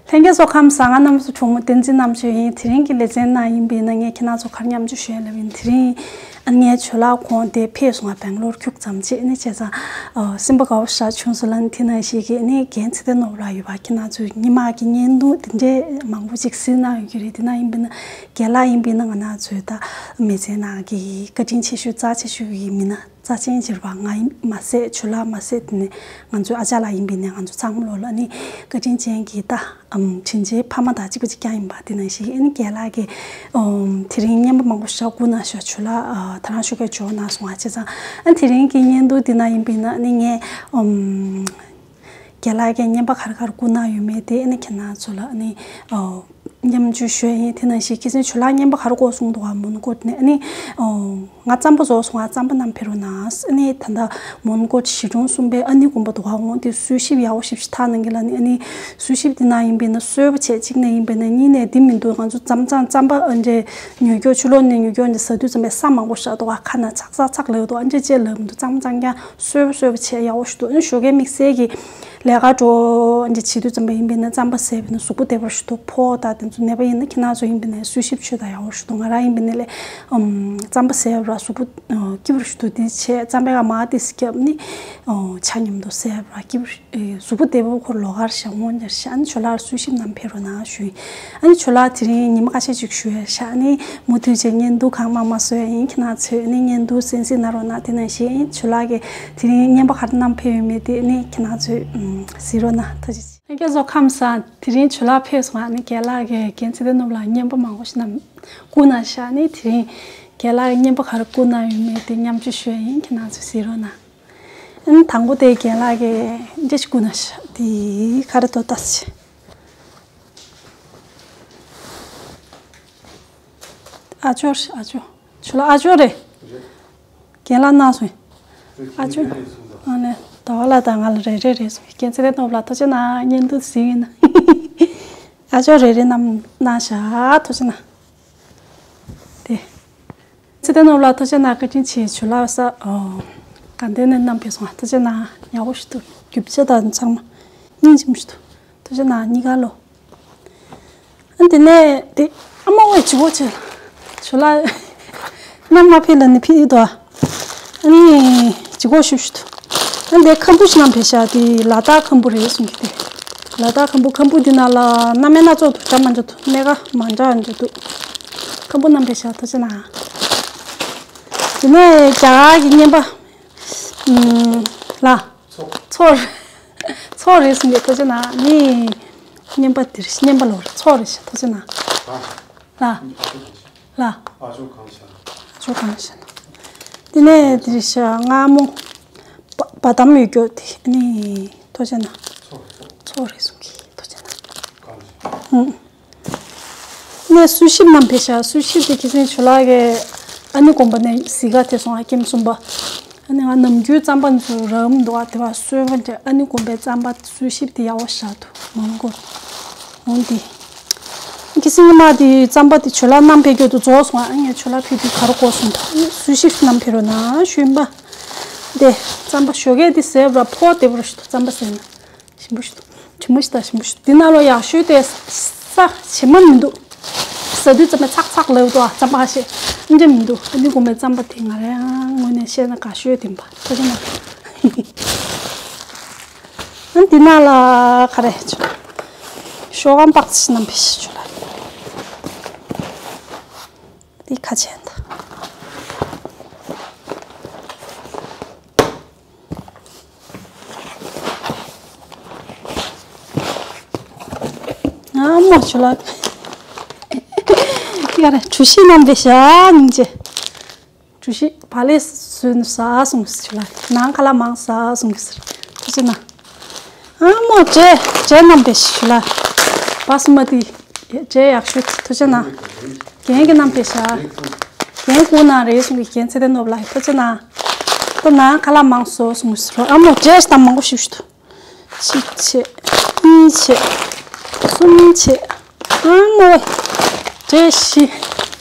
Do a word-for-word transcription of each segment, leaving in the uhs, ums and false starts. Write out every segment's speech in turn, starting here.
ལྷན་རྒྱས་ཚོ་ཁམས་བཟང་། ང་རྣམ་གསུམ་གྲོགས་མོ་བསྟན་འཛིན་རྣམ་དཔྱོད་ཡིན། དེ་རིང་གི་ལེ་ཚན་ནང་ཡིན་པས་ན་ངས་ཁྱེད་རང་ཚོ་ག་རེ་མཉམ་སྤྱོད་ཞུ་ཡ་ལབ་ཡིན། དེ་རིང་ཨ་ངའི་ཇོ་ལགས་ཁོང་དེ་ཕེབས་སོང་བ། སྦེང་ལོར་ཁྱུག་ཙམ་བྱས་ནས་བྱས་ཙང་། ཨ་སེམས་པ་དགའ་བོ་ཞེ་དྲག་བྱུང་སོང་ལ། དེ་ནང་བཞིན་གྱི་ནི་རྒན་ཚེ་བརྟན་ནོར་བུ་ལགས་ཡོད་པ། ཁྱེད་རང་ཚོས་སྔོན་མ་གི་བརྙན་ཐུང་དེ་འདྲའི་མང་པོ་ཅིག་གཟིགས་གནང་ཡོད་ཀྱི་རེད། དེ་ནང་ཡིན་པས་ན་རྒན་ལགས་ཡིན་པས་ན་ང་རང་ཚོའི་ད་མི་ཚེ་ནང་གི་བཀའ་དྲིན་ཆེ་ཤོས་རྩ་ཆེ་ཤོས་ཀྱི་མི་སྣ་རྩ་ཆེན་ཅིག་རེད་པ། ང་ཡིན་མ་ཟད་ཇོ་ལགས་མ་ཟད་དེ་ནས་ང་ཚོའི་ཨ་ཅག་ལགས་ཡིན་པས་ན་ང་ཚོ་ཚང་མ་ལོ་ལ་ནི་བཀའ་དྲིན་ཅན་གྱི་ད་ཨམ་དྲིན་ཆེན་ཕ་མ་དང་གཅིག་པ་གཅིག་རྐྱང་ཡིན་པ། དེ་ནང་བཞིན་ཨ་ནི་རྒན་ལགས་ཀྱིས་ཨམ་དེ་རིང་བརྙན་པར་མང་པོ་ཞེ་དྲག་བསྐུར་གནང་ཤག་ཇོ་ལགས་ཨ་ད་རང་ཞོགས་ཀས་འབྱོར་གནང་སོང་བ། བྱས་ཙང་ཨ་དེ་རིང་གི་བརྙན་ཐུང་འདི་ནང་ཡིན་པས་ན་ཨ་ནི་ངས་ཨམ་རྒན་ལགས་ཀྱིས་བརྙན་པར་ག་རེ་ག་རེ་བསྐུར་གནང་ཡོད་མེད་དེ་ཨ་ནི་ཁྱེད་རང་ཚོ་ལ་ཨ་ནི་ཨོ་མཉམ་སྤྱོད་ཞུ་ཡ་ཡིན། དེ་ནང་བཞིན་ཁྱེད་ཚོས་ཇོ་ལགས་བརྙན་པར་ག་རེ་བསྐུར་གསུངས་འདུག་ག་མོན་གྷོ་ནས་ཨ་ནི་ཨོ་ང་རྩམ་པ་བཟོ་སོང་། ང་རྩམ་པ་བསྣམས་ཕེབས་རོགས་གནང་། ཨ་ནི་ད་ལྟ་མོན་གྷོ་གཞིས་གྲོང་གསུམ་པའི་ཨ་ནེ་དགོན་པ་འདུག་ག་འོང་དེ་གསོལ་ཞིབ་ཡག་པོ་ཞིབ་ཞིབ་འཐག་གནང་གི་ལ་ནི། ཨ་ནི་གསོལ་ཞིབ་དེ་ནང་ཡིན་པས་ན་གསོལ་བ་བྱས་གཅིག་ནས་ཡིན་པས་ན་གཉིས་ནས་འདི་མི་འདུག་ང་ཚོ་མཚམས་མཚམས་རྩམ་པ་ཨ་འདྲས་ཉོ་སྐྱོ་ཕྱི་ལོགས་ནས་ཉོ་སྐྱོ་འདི་ཟ་དུས་ཙམ་པའི་ས་མང་པོ་བཞག་འདུག་ག་ཁ་ན་ཚག་ཚག་ཚག་ལབ་འདུག་ཨ་འདྲས་ཅེས་ལབ་མི་འདུག་རྩམ་པ་རྩམ་རྐྱང་གསོལ་བ་གསོལ་བ་བྱས་ཡག་པོ་ཞིག་འདུག་ཨ་ནི་ཞོགས་ཀས་དམིགས་བསལ་གྱི་ལས་ཀ་འགྲོ་འདི་བྱེད་དུས་ཙམ་པ་ཡིན་པས་ན་རྩམ་པ་ཟས་པས་ན་གཟུགས་པོ་བདེ་བར་ཞུ་དོ། ཕོ་དང་དེ་ཚོ་ནད་པ་ཡིན་ན་ཁྱེད་རང་ཚོ་ཡིན་པས་ན་གསོལ་ཞིབ་མཆོད་དང་ཡག་པོ་ཞུ་དོ། ང་རང་ཡིན་པས་ན་ལས་ཨམ་རྩམ་པ་ཟས་པ་ར་གཟུགས་པོ་ཨ་སྐྱིད་པར་ཞུ་དོ། དེ་བྱས་རྩམ་པའི་ཀ་མ་དེ་སྐྱབས་ནི་ཨོ་ཆ་མཉམ་དུ་ཟས་པ་ར་སྐྱིད་པར་ཨེ་གཟུགས་པོ་བདེ་པོ་ཁོ་ལོག་གར་ཞག་སྔོན་འདིར་ཤ་ཨ་ནི་ཇོ་ལགས་གསོལ་ཞིབ་གནང་ཕེབས་རོགས་གནང་ཞུ་ཡིན། ཨ་ནི་ཇོ་ལགས་དེ་རིང་ཉི་མ་ཁ་ཤས་ཅིག་བཞུགས་ཡ་ཤག་ཨ་ནི་མུ་མཐུད་བྱས་བརྙན་ཐུང་གང་མང་མང་བཟོ་ཡ་ཡིན། ཁྱེད་རང་ཚོས་ཨ་ནི་བརྙན་ཐུང་གསན་གཟིགས་གནང་རོགས་གནང་། དེ་ནང་བཞིན་ཨ་ནི་ཇོ་ལགས་ཀྱིས་དེ་རིང་བརྙན་པར་ག་རེ་བསྣམས་ཕེབས་ཡོད་མེད་དེ་ཨ་ནི་ཁྱེད་རང་ཚོས་ཨམ་གཟིགས་རོགས་གནང་། ཐུགས་རྗེ་ཆེ། ལྷན་རྒྱས་ཚོ་ཁམས་བཟང་། དེ་རིང་ཇོ་ལགས་ཕེབས་སོང་། ཨ་ནི་རྒན་ལགས་ཀྱིས་རྒན་ཚེ་བརྟན་ནོར་བུ་ལགས་བརྙན་པར་མང་པོ་ཞིག་བསྣམས་བསྐུར་གནང་ཤག་ཨ་ནི་དེ་རིང་རྒན་ལགས་ཀྱིས་བརྙན་པར་ག་རེ་བསྐུར་གནང་ཡོད་མེད་དེ་མཉམ་སྤྱོད་ཞུ་ཡ་ཡིན། ཁྱེད་རང་ཚོས་གཟིགས་རོགས་གནང་། ཨ་ནི་དང་པོ་དེ་རྒན་ལགས་ཀྱིས་འདི་འདྲས་ཞིག་བསྐུར་གནང་ཤག་དེ་ག་རེ་འདུག་ལྟ་ཞིག་ཨ་ཅོ་རེད། ཨ་ཅོ། ཇོ་ལགས་ཨ་ཅོ་རེད། རྒན་ལགས་གནང་སོང་། ཨ་ཅོ། ཨ་ནི་ཟླ་བ་ལགས་དང་ང་ལ་རེ་རེ་རེད་གསུངས། རྒན་ཚེ་བརྟན་ནོར་བུ་ལགས་ཐུགས་རྗེ་གནང་། བརྙན་ཐུང་གཟིགས་ཡིན་ན། ཨ་ཅོ་རེ་རེ་བསྣམས་གནང་ཤག་ཐུགས་རྗེ་གནང་། དེ། ཚེ་བརྟན་ནོར་བུ་ལགས་ཐུགས་རྗེ་གནང་། བཀའ་དྲིན་ཆེ། ཇོ་ལགས་ས་ཨོ་དགའ་ལྡན་ནས་བསྣམས་ཕེབས་སོང་། ཐུགས་རྗེ་གནང་། ཡག་པོ་ཞིག་འདུག་རྒྱུ་ཆ་དང་ཚང་མ་སྙིང་རྗེ་མོ་ཞིག་འདུག་ཐུགས་རྗེ་གནང་། གཉིས་ཀ་ལོ། ཨ་དེ་ནས་དེ་ཨ་མ་ཝེ་ཇི་གོ་ཆེ་ལ་ཇོ་ལགས་ནམ་མ་ཕེབས་ལ་ནི་ཕེབས་ཡོད་དོ། ཨ་ནི་ཇི་གོ་ཞུ་ཞུ་དུ། ཨ་འདི་ཁམ་བུ་ཞིག་བསྣམས་ཕེབས་ཤག་དེ་ལ་དྭགས་ཁམ་བུ་རེད་གསུང་གི་དེ། ལ་དྭགས་ཁམ་བུ། ཁམ་བུ་འདི་ནང་ལ་སྣ་མིན་སྣ་ཚོགས་འདུག་འདྲ་མི་འདྲ་འདུག་སྣ་ཁ་མ་འདྲ་འདྲ་འདུག་ཁམ་བུ་བསྣམས་ཕེབས་ཤག་ཐུགས་རྗེ་གནང་། དེ་ནས་རྒྱ་གར་གྱི་བརྙན་པ། ཨམ། ལ། ཚོགས། ཚོགས་རེད་གསུང་གི་ཐུགས་རྗེ་གནང་། ནི་བརྙན་པ་འདིར་བརྙན་པ་ལོར་ཚོགས་རེད་ཤག་ཐུགས་རྗེ་གནང་། ལ། ལ། ཨ་ཅོ་གང་ཤག་ཨ་ཅོ་གང་ཤག་དེ་ནས་འདིར་ཤག་མངར་མོ། བ་བ་དམ་ཡོད་རྒྱུ་དེ་ནི་ཐུགས་རྗེ་གནང་། ཚོགས་རེད་གསུང་གི་ཐུགས་རྗེ་གནང་། ཨུ། ནས་གསོལ་ཞིབ་བསྣམས་ཕེབས་ཤག་གསོལ་ཞིབ་དེ་ཁྱེད་ཚོའི་ཇོ་ལགས་ཀྱིས་ཨ་ནེ་དགོན་པ་ནས་གཟིགས་ག་ཐེ་སོང་། ཨ་ཀེམ་གསུམ་པ། ཨ་ནི་ང་ནམ་རྒྱུན་རྩམ་པ་ཚོ་རག་མི་འདུག་ཨ་དེ་བ་གསོལ་བ་འདྲ། ཨ་ནེ་དགོན་པའི་རྩམ་པ་གསོལ་ཞིབ་དེ་ཡག་པོ་ཞིག་འདུག་མང་པོ། འོང་དེ། ཁྱེད་ཚོའི་ཉི་མ་དེ་རྩམ་པ་དེ་ཇོ་ལགས་བསྣམས་ཕེབས་རྒྱུ་དུ་རྫོགས་སོང་། ཨ་ངས་ཇོ་ལགས་ཕེབས་དུས་ག་རེ་དགོས་སོང་། གསོལ་ཞིབ་བསྣམས་ཕེབས་རོགས་གནང་ཞུ་ཡིན་པ། དེ་རྩམ་པ་ཞོགས་ཀས་དེ་ཟས་ར་ཕོ་བདེ་པོ་ཞིག་འདུག་རྩམ་པ་ཟས་ན། ཞིམ་པོ་ཞིག་འདུག་ཇི་མ་ཞིག་དང་ཞིམ་པོ་ཞིག་འདུག་འདི་ནང་ལོ་ཡག་ཤོས་དེ་ས་ཇི་མ་མི་འདུག་ཟ་དུས་ཙམ་པ་ཚག་ཚག་ལབ་འདུག་ཨ་རྩམ་པ་ཞེས་འདྲ་མི་འདུག་ཨ་ནེ་དགོན་པའི་རྩམ་པ་དེ་ང་རང་ངོས་ནས་བཤད་ན་དགའ་ཤོས་དེ་ཡིན་པ་ཐུགས་རྗེ་གནང་། ཨ་འདི་ནང་ལ་ག་རེ་ཤོག་སྒམ་པགས་ཅིག་བསྣམས་ཕེབས་ཤིག་ཇོ་ལགས། འདི་ཁ་ཆེན་ད། ཨ་མོ་ཇོ་ལགས། ཡ་ར་གྲོ་ཞིབ་བསྣམས་ཏེ་བཞག་སྙིང་རྗེ། གྲོ་ཞིབ་བག་ལེབ་བཟོས་ནས་ཟ་གསུངས་ཇོ་ལགས། ནང་ཁ་ལག་མང་ཟ་གསུངས་ཟེར། ཐུགས་རྗེ་གནང་། ཨ་མོ་འབྲས་འབྲས་བསྣམས་ཏེ་ཇོ་ལགས། བ་སུ་མ་ཏི་འབྲས་ཡག་ཤོས། ཐུགས་རྗེ་གནང་། རྒན་གྱིས་བསྣམས་ཏེ་བཞག་རྒན་བསྐུར་གནང་རེད་གསུངས་ཀྱི་རྒན་ཚེ་བརྟན་ནོར་བུ་ལགས། ཐུགས་རྗེ་གནང་། ཁོ་ནང་ཁ་ལག་མང་བཟོ་གསུངས་ཟེར། ཨ་མོ་འབྲས་དང་མང་པོ་ཞིག་ཞུ་དུ། གཅིག་བྱས། གཉིས་བྱས། གསུམ་བྱས། ཨ་མོ། འབྲས་བཞི།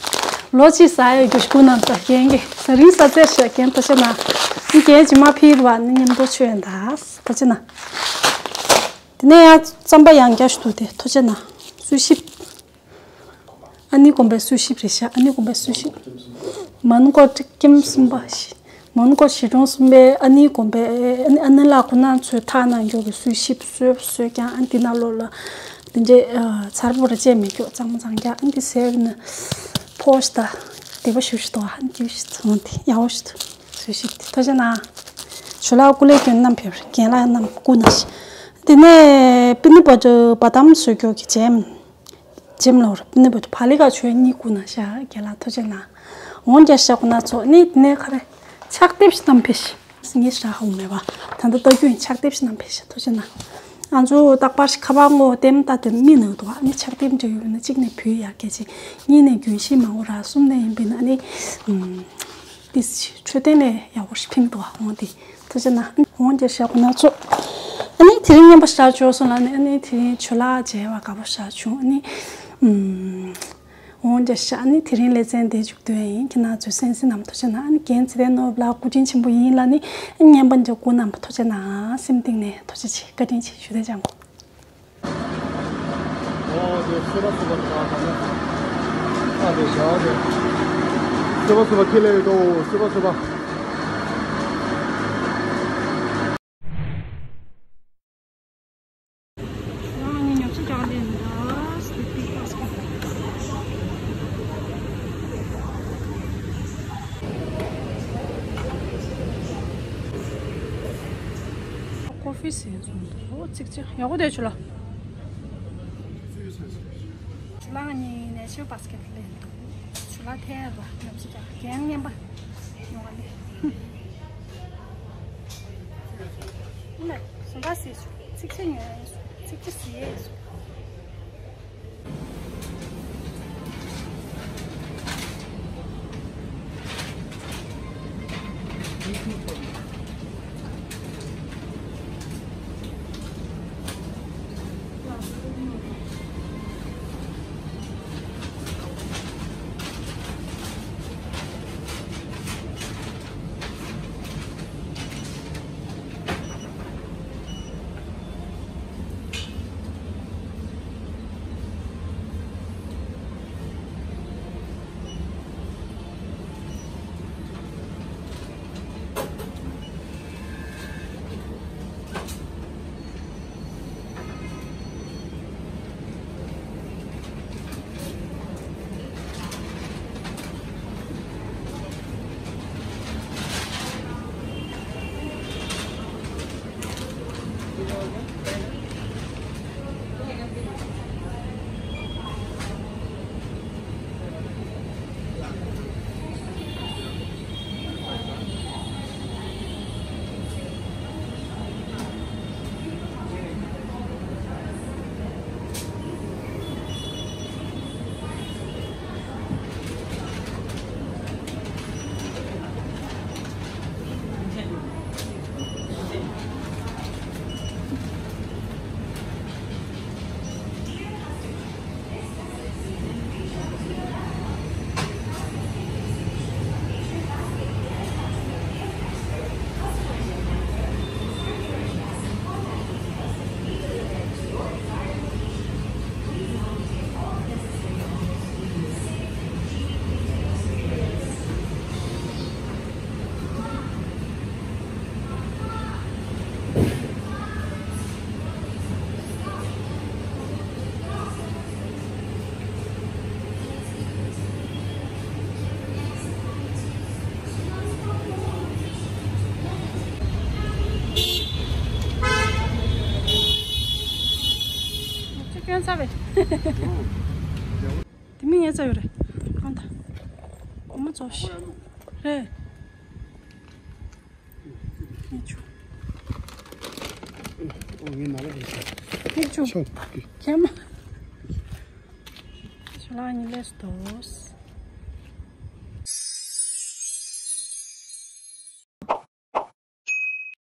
ལོ་གཅིག་ཟ་ཡ་རྒྱུ་ཞིག་བསྐུར་གནང་ད་རྒན་གྱིས། ཟ་རིན་ཟ་ཚད་ཞིག་རྒན་ཐུགས་རྗེ་གནང་། ཨ་རྒན་རྗེས་མ་ཕེབས་རེད་པ། ཨ་ནི་མཉམ་དུ་མཆོད་ཡོང་ད། ཐུགས་རྗེ་གནང་། ནས་ཡང་རྩམ་པ་ཡང་བརྒྱ་ཞིག་འདུག་སྟེ། ཐུགས་རྗེ་གནང་། སུ་ཞིབ། ཨ་ནི་དགོན་པའི་སུ་ཞིབ་རེད་ཤག་ཨ་ནི་དགོན་པའི་སུ་ཞིབ། མོན་གྷོ་ཁྲི་ཀེམ་གསུམ་པ་ཞིག་མོན་གྷོ་གཞིས་གྲོང་གསུམ་པའི་ཨ་ནི་དགོན་པའི་ཨ་ནི་ཨ་ནེ་ལགས་ཁོ་ན་ཚོས་འཐག་གནང་རྒྱུ་གི་སུ་ཞིབ་གསོལ་གསོལ་ཀྱང་། ཨ་འདི་ནང་ལོགས་ལ་དེ་འདྲའི་ཚར་པོ་ར་བཅད་མེད་རྒྱུ་གཙང་མ་གཙང་རྐྱང་། ཨ་འདི་ཟེར་ན་ཕོ་ཞིག་ད་དེ་པ་ཞུ་ཞིག་ཏོ། ཨ་འདི་ཞིག་ཚང་དེ་ཡག་པོ་ཞིག་ཏོ། སུ་ཞིབ་དེ་ཐུགས་རྗེ་གནང་། ཇོ་ལགས་སྐུ་ལས་སྐྱོན་རྣམས་ཕེབས། རྒན་ལགས་རྣམས་སྐུ་ན་ཞིག་དེ་ནས་པི་ནི་བ་ཏྲ་བ་དམ་བཟོ་རྒྱུ་གི་ཇེམ། ཇེམ་ལོར་པི་ནི་བ་ཏྲ་བ་ལི་ག་ཆོས་གཉིས་སྐུ་ན་ཤག་རྒན་ལགས་ཐུགས་རྗེ་གནང་། འོང་རྒྱ་ཤག་ཁོ་ན་ཚོ་ནི་དེ་ནས་ཁ་རེ་ཕྱག་དེབ་ཞིག་བསྣམས་ཕེབས་ཤག་ངས་ཞག་ཧ་གོ་མེད་པ། ད་ལྟ་ལྟ་རྒྱུ་ཡིན། ཕྱག་དེབ་ཞིག་བསྣམས་ཕེབས་ཤག་ཐུགས་རྗེ་གནང་། ང་ཚོ་རྟག་པར་ཞིག་ཁ་པར་ངོ་ལྟེམ་ལྟ་དེ་མི་ནང་འདུག་ཨ་ནི་ཕྱག་དེབ་འབྲི་ཡོད་ན་གཅིག་ནས་བུ་ཡག་གལ་ཆེ། གཉིས་ནས་རྒྱུན་ཤེས་མང་པོ་རག་གསུམ་ནས་ཡིན་པས་ན་ཨ་ནི་ཏིས་འཕྲོད་བསྟེན་ལས་ཡག་པོ་ཞིག་ཕིང་འདུག་འོང་དེ་ཐུགས་རྗེ་གནང་། འོང་རྒྱ་ཤག་ཁོ་ན་ཚོ། ཨ་ནི་དེ་རིང་རྔན་པ་ཞག་འབྱོར་སོང་ལ་ནི་ཨ་ནི་དེ་རིང་ཇོ་ལགས་མཇལ་བ་དགའ་པོ་ཞག་བྱུང་། ཨ་ནི་འོང་རྒྱ་ཤག་ཨ་ནི་དེ་རིང་ལེ་ཚན་དེ་མཇུག་སྡོད་ཡིན། ཁྱེད་རང་ཚོས་གསན་གཟིགས་གནང་ཐུགས་རྗེ་གནང་། ཨ་ནི་རྒན་ཚེ་བརྟན་ནོར་བུ་ལགས་སྐུ་དྲིན་ཆེན་པོ་ཡིན་ལ་ནི་ཨ་ནི་རྔན་པ་འདི་སྐུ་གནང་བ་ཐུགས་རྗེ་གནང་། སེམས་གཏིང་ནས་ཐུགས་རྗེ་ཆེ། བཀའ་དྲིན་ཆེ་ཞུ་དེ་ཅང་གོ། ཨོ་དེ་སོ་པ་སོ་པ་རེད་པ། ད་ནི་ཨ་དེ་བྱ་བ་དེ་སོ་པ་སོ་པ་ཁས་ལེན་ཡོད་དོ། སོ་པ་སོ་པ། ང་ཉོ་ཆ་རྒྱག་ལེན་ད་སི་ལི་པིང་བྷ་སི་ཀེ་ཊི། ཀོ་ཕི་ཟེར་སོང་། ཨོ་ཚིག་ཚིག་ཡག་པོ་བསྡད་བྱུང་ལ། ཁྱོད་རང་གཉིས་ནེ་ཆུ་བྷ་སི་ཀེ་ཊི་ལེན་འདུག་ཁྱོད་རང་ཐད་ལ་ཉམས་སུ་བཅག་རྒན་རྔན་པ་ཉོ་བ་ལས། ཨུ་ལ་སུ་འདྲ་སེ་ཚིག་ཚིག་ཉོ་ཡ་ཡིན་སུ་ཚིག་ཚིག་ཟེ་ཡ་ཡིན་སུ། སྐྱོན་ཚ་བས། དེ་མིན་ངའི་རྩ་ཡོད་རེད། གང་ལྟ། སྒོར་མོ་རྫོགས་ཤིག་རེད། ངས་ཆུ། ཨོ་ངའི་ནང་ལ་རེད་ཤག་ངས་ཆུ། ཆོ། ཁྱེད་མ། ཞོ་ལགས་གཉིས་ལས་སུ་དོ།